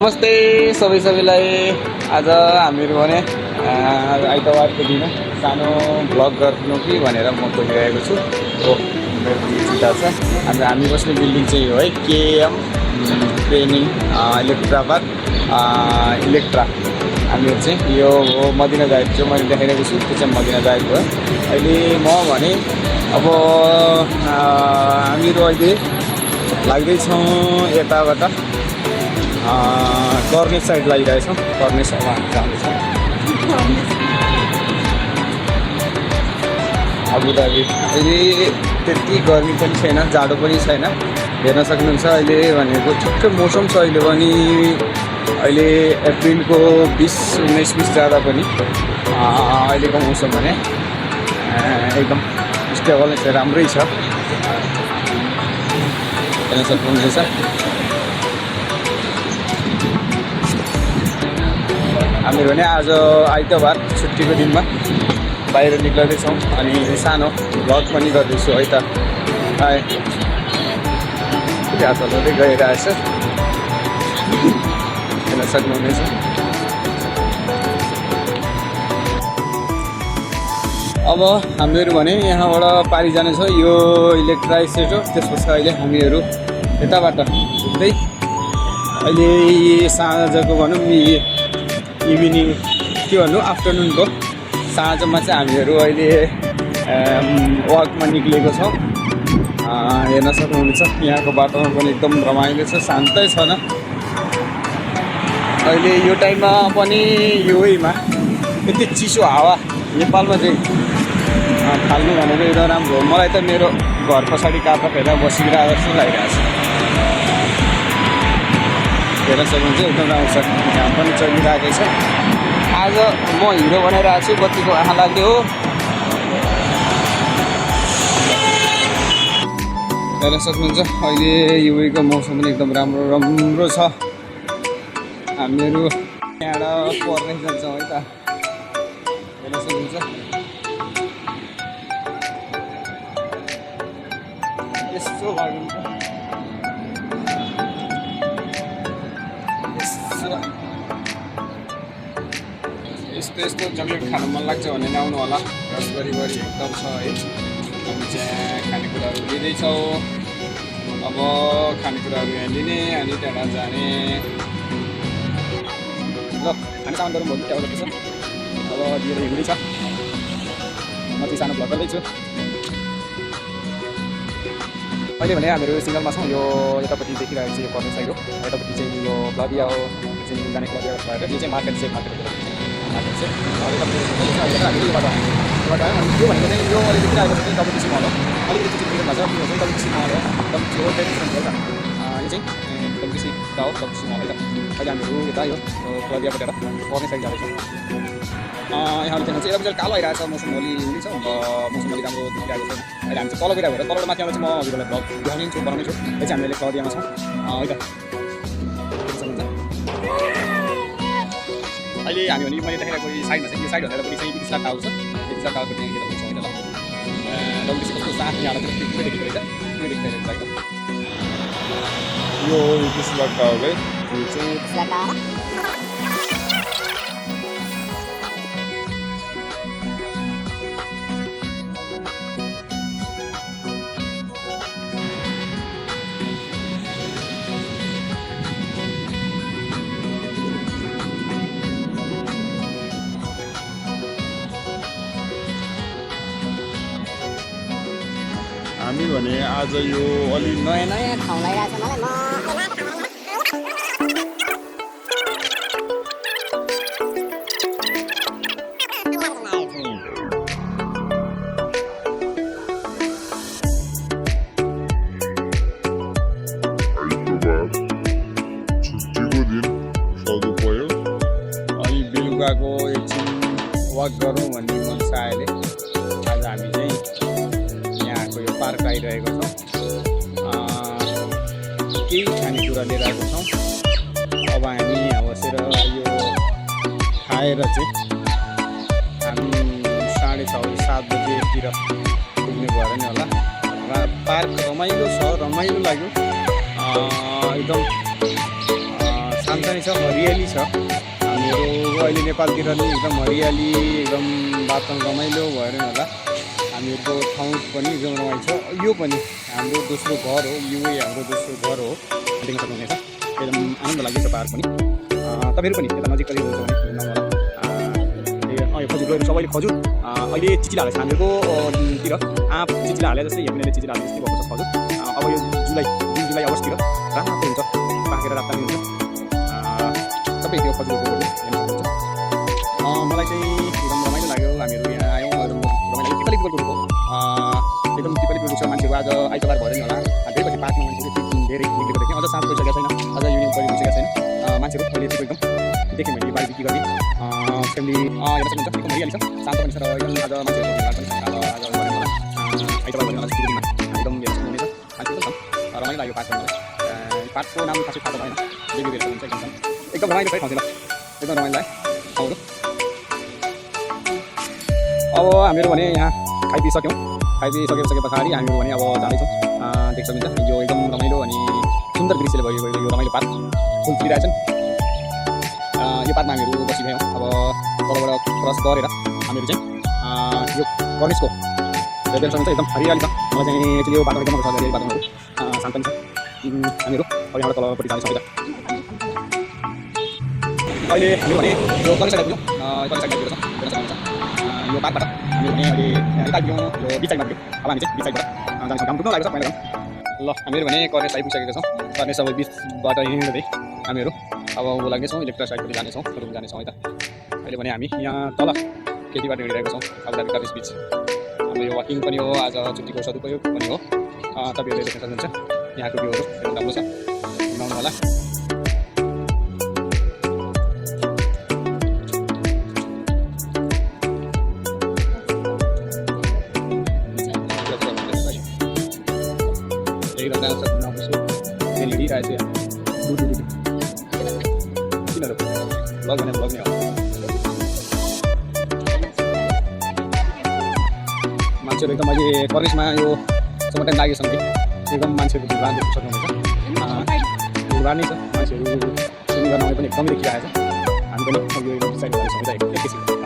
नमस्ते सबैलाई आज हामीहरू भने आइतबारको दिन सानो भ्लग गर्नु कि भनेर म खोजिरहेको छु। हो मेरो चिन्ता छ। हामी बस्ने बिल्डिङ चाहिँ हो है केएम ट्रेनिङ इलेक्ट्राबाद इलेक्ट्रा। हामीहरू चाहिँ यो हो मदिना जाहेद जो मैले देखाइरहेको छु त्यो चाहिँ मदिना जाहेद हो। अहिले म भने अब हामीहरू अहिले लाग्दैछौँ यताबाट कर्नेस साइड लागिरहेछौँ। कर्नेसमा हामी जाँदैछौँ अबुधाबी। अहिले त्यति गर्मी पनि छैन, जाडो पनि छैन, हेर्न सक्नुहुन्छ। अहिले भनेको ठिक्क मौसम छ। अहिले पनि अहिले अप्रिलको 20-19 जाँदा पनि अहिलेको मौसम भने एकदम स्टेबल राम्रै छ, हेर्न सक्नुहुनेछ। हामीहरू भने आज आइतबार छुट्टीको दिनमा बाहिर निक्लदैछौँ अनि सानो भ्लग पनि गर्दैछु है त। हात हल्लाउँदै गइरहेछ, हेर्न सक्नुहुनेछ। अब हामीहरू भने यहाँबाट पारि जानेछौँ, यो इलेक्ट्रा स्टेट हो। त्यसपछि अहिले हामीहरू यताबाट घुम्दै अहिले साँझको भनौँ इभिनिङ के भन्नु आफ्टरनुनको साँझमा चाहिँ हामीहरू अहिले वकमा निक्लेको छौँ। हेर्न सक्नुहुन्छ यहाँको वातावरण पनि एकदम रमाइलो छ, शान्तै छ न। अहिले यो टाइममा पनि योमा यति चिसो हावा नेपालमा चाहिँ फाल्नु भनेको एकदम राम्रो हो। मलाई त मेरो घर पछाडि काप्रा फेर्दा बसिरहेको जस्तो लागिरहेको छ। हेर्न सक्नुहुन्छ एकदम राम्रो छ, घाम पनि चलिरहेकै छ। आज म हिरो बनाएर आएको छु, बत्तीको आँखा लाग्ने हो। हेर्न सक्नुहुन्छ अहिले युवीको मौसम पनि एकदम राम्रो छ। हामीहरू यहाँबाट पर्ने जान्छौँ है त। हेर्न सक्नुहुन्छ यस्तो लाग्नु यस्तो चक्लेट खानु मन लाग्छ भने आउनु होला। रसभरी एकदम छ है। हामी चाहिँ खानेकुराहरू लिँदैछौँ। अब खानेकुराहरू यहाँ लिने अनि त्यहाँ जाने। ल हामी सामान गरौँ भन्नु त्यहाँ छ। अब दिएर हिँड्दैछ, म चाहिँ सानो भ्लग गर्दैछु। अहिले भने हामीहरू सिङ्गलमा छौँ। यो यतापट्टि देखिरहेको चाहिँ यो कर्नेस साइड हो, यतापट्टि चाहिँ यो क्लबिया हो, चाहिँ जाने क्लबिया भएर यो चाहिँ मार्केट चाहिँ मार्केट चाहिँ यो भनेको चाहिँ यो अहिले देखिरहेको चाहिँ तपाईँको मल हो। अलिकति चाहिँ भएको छ, यो चाहिँ तपाईँको मल हो, एकदम त्यो ट्रेडिसनल हो त। यो चाहिँ तपाईँको गाउँ तपाईँको मल है त। अहिले हामीहरू यता यो क्लबिया बटेर कर्नेस साइड जाँदैछौँ। यहाँहरू चाहिँ यता चाहिँ कालो आइरहेको छ, मौसम अलि हुँदैछ, मौसम अलिक राम्रो देखिरहेको छ। अहिले हामी चाहिँ तल गइरहेको भएर तलबाट माथि आउँदा चाहिँ म हजुरलाई भ्लग देखाउने छु, बनाउने छु। यो चाहिँ हामीले क्लबियामा छौँ है त। अहिले हामी भने मैले देखाइरहेको साइडमा चाहिँ यो साइड भनेर पनि चाहिँ इतिसा टावर छ। इतिसा टावरको त्यहाँ हेरेर छौँ है त। डब्लुसी कस्तो साथ यहाँबाट चाहिँ पिक्चर देखेको रहेछ, त्यो देखिरहेको छ है त। यो इतिसा टावर है, यो चाहिँ इतिसा टावर। हामी भने आज यो अलि नयाँ ठाउँ लागिरहेको छ मलाई। छुट्टीको दिन सधु पऱ्यो अनि बेलुकाको एकछिन वाक गरौँ भन्ने मन छ। अहिले आज हामी चाहिँ यहाँको यो पार्क आइरहेको छौँ। केही खानेकुरा लिएर आएको छौँ। अब हामी यहाँ बसेर यो खाएर चाहिँ हामी 6:30-7 बजेतिर पुग्ने भयो नि होला। पार्क रमाइलो छ, रमाइलो लाग्यो। एकदम शान्त नै छ, हरियाली छ। हामीहरू अहिले नेपालतिर नि एकदम हरियाली, एकदम वातावरण रमाइलो भएर होला। हामीहरूको ठाउँ पनि एकदम रमाइलो छ। यो पनि हाम्रो दोस्रो घर हो, यो हाम्रो दोस्रो घर हो, देख्न सक्नुहुनेछ। एकदम आनन्द लाग्दैछ पाहाड पनि। तपाईँहरू पनि यता नजिक करिब हुनुहुन्छ भने घुम्न होला। यो खजुरहरू सबैले खजुर अहिले चिचिला हालेको छ हामीहरूको तिर। आँप चिचिला हाले जस्तै हेर्नेले चिचिला हाले जस्तै भएको छ खजुर। अब यो जुन जुलाई अगस्ततिर रातो हुन्छ, पाकेर रातो हुन्छ। सबै त्यो खजुरको हेर्न सक्नुहुन्छ। मलाई चाहिँ एकदम रमाइलो लाग्यो। हामीहरू यहाँ आयौँ, रमाइलो पिपली पिपलको रुख हो, एकदम पिपली पिपल छ। मान्छेहरू आज आइतबार भएर नि होला धेरै पछि पार्कमा मान्छेहरू धेरै निक्लेको देखेँ। अझ साँझ गइसकेको छैन, अझ युनियन गरिसकेको छैन। मान्छेहरू अहिले चाहिँ एकदम देख्यौँ मैले बारी बिक्री गर्ने फ्यामिली हेर्न सक्नुहुन्छ। एकदम हरियाली छ, शान्त पनि छ र एकदम आज मान्छेहरूको भिडभाड पनि छ। आज गर्ने होला आइतबार गर्ने होला सिलगढीमा एकदम हेर्न सक्नुहुनेछ। मान्छेहरू छन्, रमाइलो लाग्यो पार्क गर्नु। पार्कको नाम खासै थाहा भएन, जे हेर्न सक्नुहुन्छ। एकदम रमाइलो छ ठाउँ चाहिँ, एकदम रमाइलो लाग्यो ठाउँहरू। अब हामीहरू भने यहाँ खाइपिसक्यौँ। खाइपिसके पछाडि हामीहरू भने अब जाँदैछौँ। देख्न सक्नुहुन्छ यो एकदम रमाइलो अनि सुन्दर दृश्यले भएको यो रमाइलो पार्क फुल फुलिरहेछन्। यो पार्कमा हामीहरू बसिरहेँ। अब तलबाट क्रस गरेर हामीहरू चाहिँ यो कर्निसको देख्न सक्नुहुन्छ। एकदम हरियाली छ। मलाई चाहिँ एक्चुली यो बाटो एकदम मन पर्छ, हरियाली बाटोहरू शान्त पनि छ। हामीहरू अब यहाँबाट तलपट्टि जाँदैछौँ। अहिले हामीहरू भने यो कर्निस साइड पुग्यौँ। कर्निस साइड पुगेको छ, देख्न सक्नुहुन्छ। यो पार्कबाट हामीहरू भने अहिले यता पुग्यौँ, यो बिच साइडमा पुग्यौँ। अब हामी चाहिँ बिच साइडबाट जानेछौँ। घाम पुग्न लागेको छ पहिला घाम। ल हामीहरू भने कर्निस साइड पुगिसकेका छौँ। कर्निस अब बिचबाट हिँड्दै हामीहरू अब ऊ लाग्नेछौँ, इलेक्ट्रा साइडपट्टि जानेछौँ, रुम जानेछौँ यता। अहिले भने हामी यहाँ तल खेतीबाट हिँडिरहेका छौँ अबुधाबी कर्निस बिच। हाम्रो यो वाकिङ पनि हो, आज छुट्टीको सदुपयोग पनि हो। तपाईँहरूले देख्न सक्नुहुन्छ यहाँको भ्यूहरू एकदम राम्रो छ, घुमाउनु होला। ब्लग नै हो। मान्छेहरू एकदम अहिले कर्निसमा यो समय टाइम लागेको छ कि एकदम मान्छेहरू भिडभाड देख्न सक्नुहुनेछ। भिडभाड नै छ, मान्छेहरू स्विमिङ गर्न आउने पनि एकदमै देखिरहेको छ। हामी पनि अब यो साइड जाँदैछौँ एकैछिन।